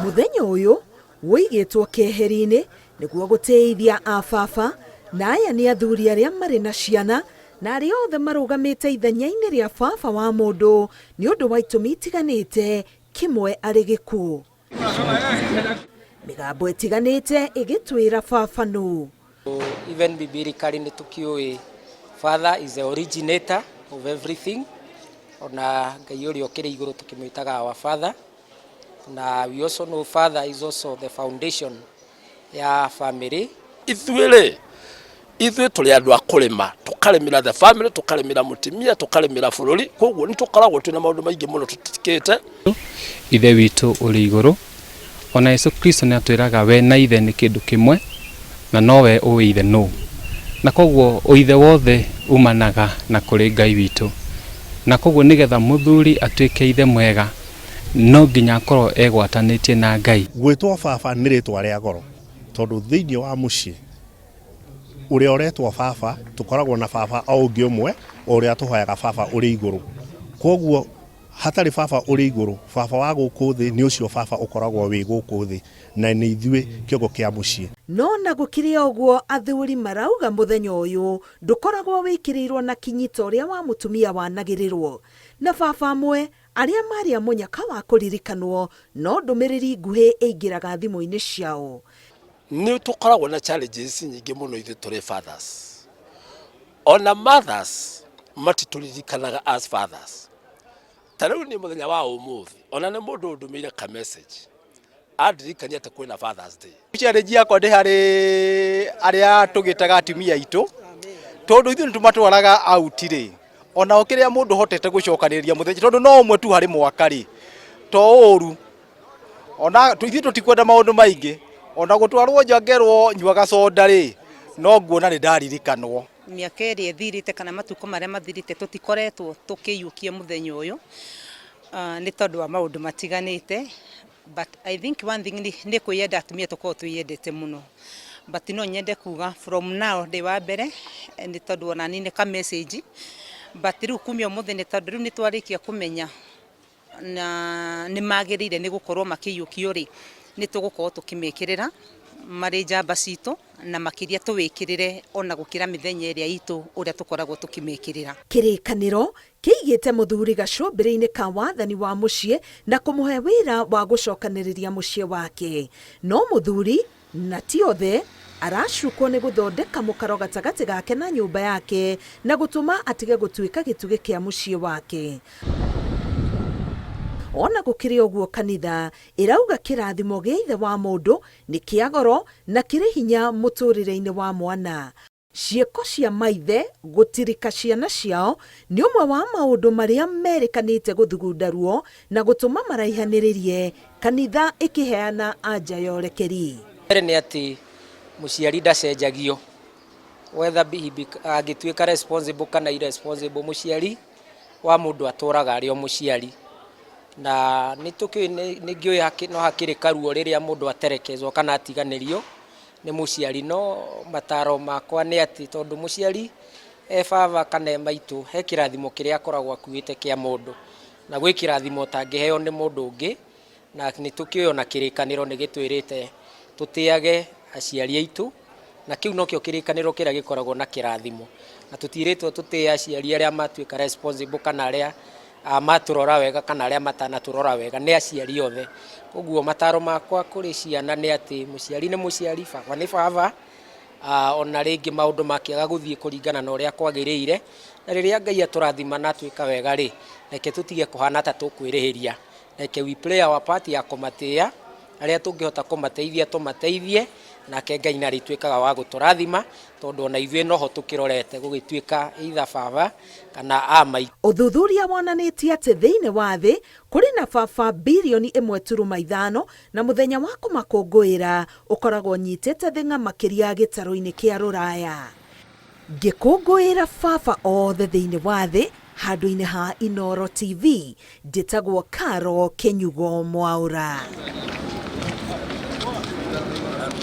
Mũthenya ũyũ ũigĩtwo keheri-inĩ nĩguo gũtĩithia a baba, na aya nĩ athuri arĩa marĩ na ciana na arĩa othe marũgamĩte ithenya-inĩ rĩa baba wa mũndũ nĩ ũndũ wa itũmi itiganĩte, kĩmwe arĩ gĩkuũ. Mĩgambo ĩtiganĩte ĩgĩtwĩra baba nũ. Even biblically nĩ tũkĩũĩ father is the originator of everything, ona Ngai ũrĩa ũkĩrĩ igũrũ tũkĩmwĩtaga our father, na we also know father is also the foundation ya family. Ithuĩ rĩ, ithuĩ tũrĩ andũ a kũrĩma, tũkarĩmĩra the family, tũkarĩmĩra mũtumia, tũkarĩmĩra bũrũri, koguo nĩ tũkoragwo twĩna maũndũ maingĩ mũno tũtikĩte. Ithe witũ ũrĩ igũrũ, ona Yesu Kristo nĩ atwĩraga we na ithe nĩ kĩndũ kĩmwe, na nowe ũĩ ithe nũ. Na koguo ũithe wothe umanaga na kũrĩ Ngai witũ. Na koguo nĩgetha mũthuri atuĩke ithe mwega, no nginya akorwo egwatanĩtie na Ngai. Gwĩtwo baba nĩ rĩtwa rĩa goro tondũ thĩinĩ wa mũciĩ ũrĩa ũretwo baba tũkoragwo na baba o ũngĩ ũmwe o ũrĩa tũhoyaga baba ũrĩ igũrũ. Kwoguo hatarĩ baba ũrĩ igũrũ, baba wa gũkũ thĩ nĩ ũcio baba ũkoragwo wĩ gũkũ thĩ na nĩ ithuĩ kĩongo kĩa mũciĩ. No na gũkĩrĩ ũguo athuri marauga mũthenya ũyũ ndũkoragwo wĩkĩrĩirwo na kinyi ta ũrĩa wa mũtumia wanagĩrĩrwo. Na baba amwe arĩa marĩ a mũnyaka wa kũririkanwo no ndũmĩrĩri nguhĩ ĩingĩraga thimũ-inĩ ciao. Nĩ tũkoragwo na challenges nyingĩ mũno ithuĩ tũrĩ fathers, ona mothers matitũririkanaga as fathers. Ta rĩu niĩ mũthenya wa ũmũthĩ ona nĩ mũndũ ũndũmĩire ka message andirikania atĩ kwĩna Fathers Day. Challenge yakwa ndĩ harĩ arĩa tũgĩtaga atumia aitũ, tondũ ithuĩ nĩ tũmatwaraga out rĩ, onao kĩrĩa mũndũ hotete gũcokanĩrĩria mũthenya, tondũ no ũmwe tu harĩ mwaka rĩ, to ũru ona ithuĩ tũtikwenda maũndũ maingĩ, ona gũtwarwo nja ngerwo nyuaga soda rĩ, no nguona nĩ ndaririkanwo. Mĩaka ĩrĩa ĩthirĩte kana matukũ marĩa mathirĩte tũtikoretwo tũkĩiyũkia mũthenya ũyũ nĩ tondũ wa maũndũ matiganĩte, but I think one thing nĩ kwĩyenda, atumia tũkoragwo twĩyendete mũno, but no nyende kuga from now ndĩ wa mbere nĩ tondũ ona niĩ nĩ ka message, but rĩu kumia ũmũthĩ nĩ tondũ rĩu nĩ twarĩkia kũmenya na nĩ magĩrĩire nĩ gũkorwo makĩiyũkio rĩ, nĩ tũgũkorwo tũkĩmekĩrĩra marĩ njamba citũ na makĩria tũwĩkĩrĩre ona gũkĩra mĩthenya ĩrĩa itũ ũrĩa tũkoragwo tũkĩmĩkĩrĩra. Kĩrĩkanĩro kĩigĩte mũthuri gacũmbĩrĩ-inĩ ka wathani wa mũciĩ na kũmũhe wĩra wa gũcokanĩrĩria mũciĩ wake. No mũthuri, na ti othe, aracukwo nĩ gũthondeka mũkaro gatagatĩ gake na nyũmba yake na gũtũma atige gũtuĩka gĩtugĩ kĩa mũciĩ wake. Ona gũkĩrĩ ũguo kanitha ĩrauga kĩrathimo gĩa ithe wa mũndũ nĩ kĩa goro na kĩrĩ hinya mũtũrĩre-inĩ wa mwana. Ciĩko cia maithe gũtirika ciana ciao nĩ ũmwe wa maũndũ marĩa merĩkanĩte gũthugunda ruo na gũtũma maraihanĩrĩrie, kanitha ĩkĩheana anja ya ũrekeri. Mbere nĩ atĩ mũciari ndacenjagio, whether angĩtuĩka responsible kana irresponsible, mũciari wa mũndũ atũraga arĩ o mũciari. Na nĩ tũkĩũĩ, nĩ ngĩũĩ no hakĩrĩ karuo rĩrĩa mũndũ aterekezwo kana atiganĩrio nĩ mũciari, no mataro makwa nĩ atĩ tondũ mũciari e baba kana e maitũ he kĩrathimo kĩrĩa akoragwo akuĩte kĩa mũndũ, na gwĩ kĩrathimo ũtangĩheo nĩ mũndũ ũngĩ, na nĩ tũkĩũĩ ona kĩrĩkanĩro nĩ gĩtwĩrĩte tũtĩage aciari aitũ, na kĩu nokĩo kĩrĩkanĩro kĩrĩa gĩkoragwo na kĩrathimo, na tũtirĩtwo tũtĩe aciari arĩa matuĩka responsible kana arĩa matũrora wega kana arĩa matanatũrora wega, nĩ aciari othe. Koguo mataro makwa kũrĩ ciana nĩ atĩ mũciari nĩ mũciari, baba nĩ baba, ona rĩngĩ maũndũ makĩaga gũthiĩ kũringana na ũrĩa kwagĩrĩire, na rĩrĩa Ngai atũrathima na atwĩka wega rĩ, reke tũtige kũhana ta tũkwĩrĩhĩria, reke we play our part ya kũmatĩĩa, arĩa tũngĩhota kũmateithia tũmateithie, nake Ngai nĩ arĩtuĩkaga wa gũtũrathima, tondũ ona ithuĩ noho tũkĩrorete gũgĩtuĩka either baba kana a maitũ. Ũthuthuria wonanĩtie atĩ thĩinĩ wa thĩ kũrĩ na baba birioni 1.5 na mũthenya wa kũmakũngũĩra ũkoragwo ũnyitĩte thĩng'a makĩria gĩtarũ-inĩ kĩa Rũraya. Ngĩkũngũĩra baba othe thĩinĩ wa thĩ handũ-inĩ ha Inooro TV, njĩtagwo Caro Kĩnyugo Mwaũra.